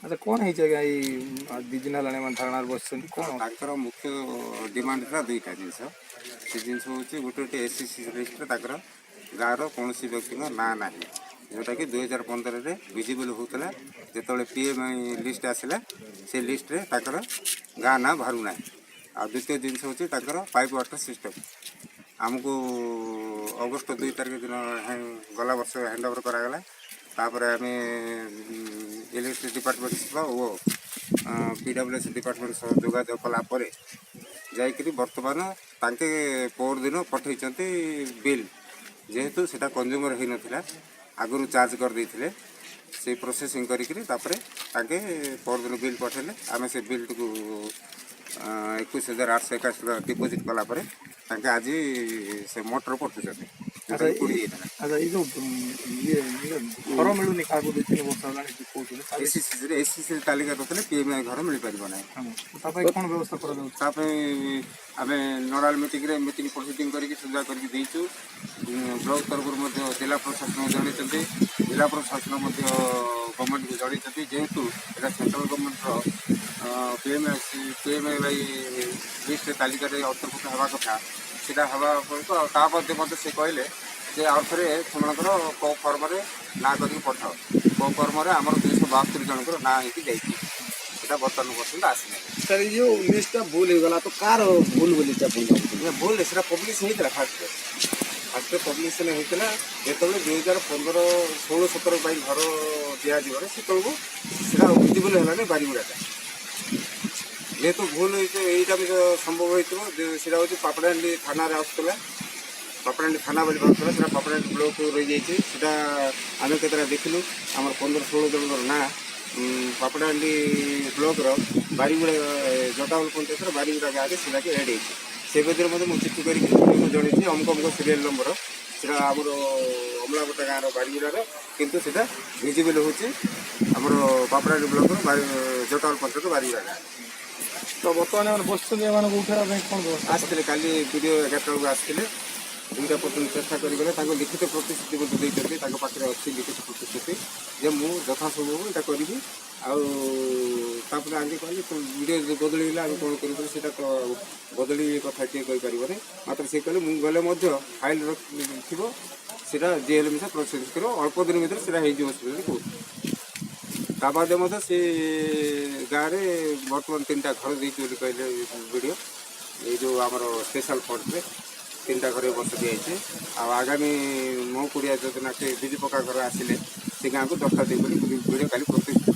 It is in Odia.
ଆଚ୍ଛା, କ'ଣ ହେଇଛି ଆଜ୍ଞା? ଏଇ 2 ଦିନ ହେଲାଣି ଏମାନେ ଧାରଣାରେ ବସିଛନ୍ତି, କ'ଣ? ତାଙ୍କର ମୁଖ୍ୟ ଡିମାଣ୍ଡ ଥିଲା ଦୁଇଟା ଜିନିଷ। ସେ ଜିନିଷ ହେଉଛି, ଗୋଟେ ଗୋଟେ ଏସ୍ ସି ଲିଷ୍ଟରେ ତାଙ୍କର ଗାଁର କୌଣସି ବ୍ୟକ୍ତିଙ୍କ ନାଁ ନାହିଁ, ଯେଉଁଟାକି 2015ରେ ଭିଜିବଲ୍ ହେଉଥିଲା। ଯେତେବେଳେ ପିଏମ୍ ଲିଷ୍ଟ ଆସିଲା, ସେ ଲିଷ୍ଟରେ ତାଙ୍କର ଗାଁ ନାଁ ବାହାରୁ ନାହିଁ। ଆଉ ଦ୍ୱିତୀୟ ଜିନିଷ ହେଉଛି ତାଙ୍କର ପାଇପ୍ ୱାଟର ସିଷ୍ଟମ୍। ଆମକୁ ଅଗଷ୍ଟ 2 ତାରିଖ ଦିନ ଗଲା ବର୍ଷ ହ୍ୟାଣ୍ଡ ଓଭର କରାଗଲା। ତାପରେ ଆମେ ଇଲେକ୍ଟ୍ରିକ୍ ଡିପାର୍ଟମେଣ୍ଟ ସହ ଓ ପିଡବ୍ଲ୍ୟୁଏସ୍ ଡିପାର୍ଟମେଣ୍ଟ ସହ ଯୋଗାଯୋଗ କଲା ପରେ ଯାଇକରି ବର୍ତ୍ତମାନ ତାଙ୍କେ ପରଦିନ ପଠେଇଛନ୍ତି ବିଲ୍। ଯେହେତୁ ସେଇଟା କନଜ୍ୟୁମର ହେଇନଥିଲା, ଆଗରୁ ଚାର୍ଜ କରିଦେଇଥିଲେ, ସେଇ ପ୍ରୋସେସିଂ କରିକିରି ତାପରେ ତାଙ୍କେ ପରଦିନ ବିଲ୍ ପଠେଇଲେ। ଆମେ ସେ ବିଲ୍ଟିକୁ 21,881 ଟଙ୍କା ଡିପୋଜିଟ୍ କଲା ପରେ ତାଙ୍କେ ଆଜି ସେ ମୋଟର ପଠଉଛନ୍ତି, ଯେଉଁଟାକି ପୋଡ଼ି ଯାଇଥିଲା। ଆଚ୍ଛା, ଏଇ ଯୋଉ ଇଏ ଇଏ ଘର ମିଳୁନି କାହାକୁ, 2-3 ବର୍ଷ ହେଲାଣି ଯୋଉ କହୁଛନ୍ତି ତା ଏସ୍ ସି ତାଲିକା ନଥିଲେ ପିଏମ୍ଆଇ ଘର ମିଳିପାରିବ ନାହିଁ। ହଁ, ତା ପାଇଁ କ'ଣ ବ୍ୟବସ୍ଥା କରାଯାଉଛି? ତା ପାଇଁ ଆମେ ନୋଡାଲ ମିଟିଂରେ ମିଟିଂ ପ୍ରୋସିଡ଼ିଂ କରିକି ସୁବିଧା କରିକି ଦେଇଛୁ। ବ୍ଲକ ତରଫରୁ ମଧ୍ୟ ଜିଲ୍ଲା ପ୍ରଶାସନ ଜଣାଇଛନ୍ତି, ଜିଲ୍ଲା ପ୍ରଶାସନ ମଧ୍ୟ ଗଭର୍ଣ୍ଣମେଣ୍ଟକୁ ଜଣାଇଛନ୍ତି। ଯେହେତୁ ଏଇଟା ସେଣ୍ଟ୍ରାଲ ଗଭର୍ଣ୍ଣମେଣ୍ଟର ପିଏମ୍ଏୱାଇ ଲିଷ୍ଟ ତାଲିକାରେ ଅନ୍ତର୍ଭୁକ୍ତ ହେବା କଥା, ସେଇଟା ହେବା ପର୍ଯ୍ୟନ୍ତ। ଆଉ ତା ମଧ୍ୟ ମଧ୍ୟ ସେ କହିଲେ ଯେ ଆଉ ଥରେ ସେମାନଙ୍କର କୋଉ ଫର୍ମରେ ନାଁ କରିକି ପଠାଅ। କୋଉ ଫର୍ମରେ ଆମର 272 ଜଣଙ୍କର ନାଁ ହେଇକି ଯାଇଛି, ସେଟା ବର୍ତ୍ତମାନ ପର୍ଯ୍ୟନ୍ତ ଆସିନାହିଁ। ସାର୍, ଏଇ ଯୋଉ ଲିଷ୍ଟଟା ଭୁଲ ହେଇଗଲା ତ କାର ଭୁଲ ବୋଲି ଆପଣ ଭାବୁଛନ୍ତି? ଏ ଭୁଲ, ସେଟା ପବ୍ଲିଶ ହେଇଥିଲା। ଫାଷ୍ଟରେ ପବ୍ଲିଶନ ହେଇଥିଲା ଯେତେବେଳେ 2015, 16, 17 ପାଇଁ ଘର ଦିଆଯିବାର, ସେତେବେଳକୁ ସେଟା ଭିଜିବଲ୍ ହେଲାନି ବାରିଗୁଡ଼ାଟା। ଯେହେତୁ ଭୁଲ ହେଇଛି, ଏଇଟା ବି ସମ୍ଭବ ହେଇଥିବ ଯେ ସେଇଟା ହେଉଛି ପାପଡ଼ାହାଣ୍ଡି ଥାନାରେ ଆସୁଥିଲା, ପାପଡ଼ାହାଣ୍ଡି ଥାନା ବୋଲି ଭାବୁଥିଲା, ସେଟା ପାପଡ଼ାହାଣ୍ଡି ବ୍ଲକ ରହିଯାଇଛି। ସେଟା ଆମେ କେତେଟା ଦେଖିଲୁ, ଆମର 15 16 ଜଣଙ୍କର ନାଁ ପାପଡ଼ାହାଣ୍ଡି ବ୍ଲକର ବାରିଗୁଡ଼ା, ଜଟାବଲ ପଞ୍ଚାୟତର ବାରିଗୁଡ଼ା ଗାଁରେ ସେଟାକି ଏଡ୍ ହେଇଛି। ସେ ଭିତରେ ମଧ୍ୟ ମୁଁ ଚିଠି କରିକି ମୁଁ ଜଣେଇଛି, ଅମୁକ ଅମୁକ ସିରିଏଲ୍ ନମ୍ବର, ସେଟା ଆମର ଅମଳାପଟା ଗାଁର ବାରିଗୁଡ଼ାର, କିନ୍ତୁ ସେଟା ଭିଜିବଲ୍ ହେଉଛି ଆମର ପାପଡ଼ାହାଣ୍ଡି ବ୍ଲକର ଜଟାବଲ ପଞ୍ଚାୟତ ବାରିଗୁଡ଼ା ଗାଁ। ତ ବର୍ତ୍ତମାନ ଏମାନେ ବସିଛନ୍ତି, ଏମାନଙ୍କୁ ଉଠାଇବା ପାଇଁ କ'ଣ ବ୍ୟବସ୍ଥା? ଆସିଥିଲେ କାଲି ବିଡ଼ିଓ, 11ଟା ବେଳକୁ ଆସିଥିଲେ। 2ଟା ପର୍ଯ୍ୟନ୍ତ ଚେଷ୍ଟା କରିଗଲେ। ତାଙ୍କୁ ଲିଖିତ ପ୍ରତିଶ୍ରୁତି ମଧ୍ୟ ଦେଇଛନ୍ତି, ତାଙ୍କ ପାଖରେ ଅଛି ଲିଖିତ ପ୍ରତିଶ୍ରୁତି ଯେ ମୁଁ ଯଥାସମ୍ଭବ ଏଇଟା କରିବି। ଆଉ ତାପରେ ଆଗେ କହିଲେ ବିଡ଼ିଓ ବଦଳିଗଲା, ଆମେ କ'ଣ କରିବୁ? ସେଇଟା ତ ବଦଳି କଥା କିଏ କହିପାରିବନି। ମାତ୍ର ସେ କହିଲେ, ମୁଁ ଗଲେ ମଧ୍ୟ ଫାଇଲ୍ ଥିବ, ସେଇଟା ଯିଏ ହେଲେ ମିଶା ପ୍ରୋସେସ୍ କରିବ, ଅଳ୍ପ ଦିନ ଭିତରେ ସେଇଟା ହେଇଯିବ ବୋଲି କହୁଛି। ତା ବାଦେ ମଧ୍ୟ ସେ ଗାଁରେ ବର୍ତ୍ତମାନ ତିନିଟା ଘର ଦେଇଛି ବୋଲି କହିଲେ ବିଡ଼ିଓ। ଏଇ ଯେଉଁ ଆମର ସ୍ପେଶାଲ ଫଣ୍ଡରେ ତିନିଟା ଘର ଏ ବର୍ଷ ଦିଆଯାଇଛି। ଆଉ ଆଗାମୀ ମୋ କୁଡ଼ିଆ ଯୋଜନା, ସେ ବିଜୁ ପକ୍କା ଘର ଆସିଲେ ସେ ଗାଁକୁ 10ଟା ଦେଇ ବୋଲି ବିଡ଼ିଓ କାଲି ପ୍ରତିଶ୍ରୁତି।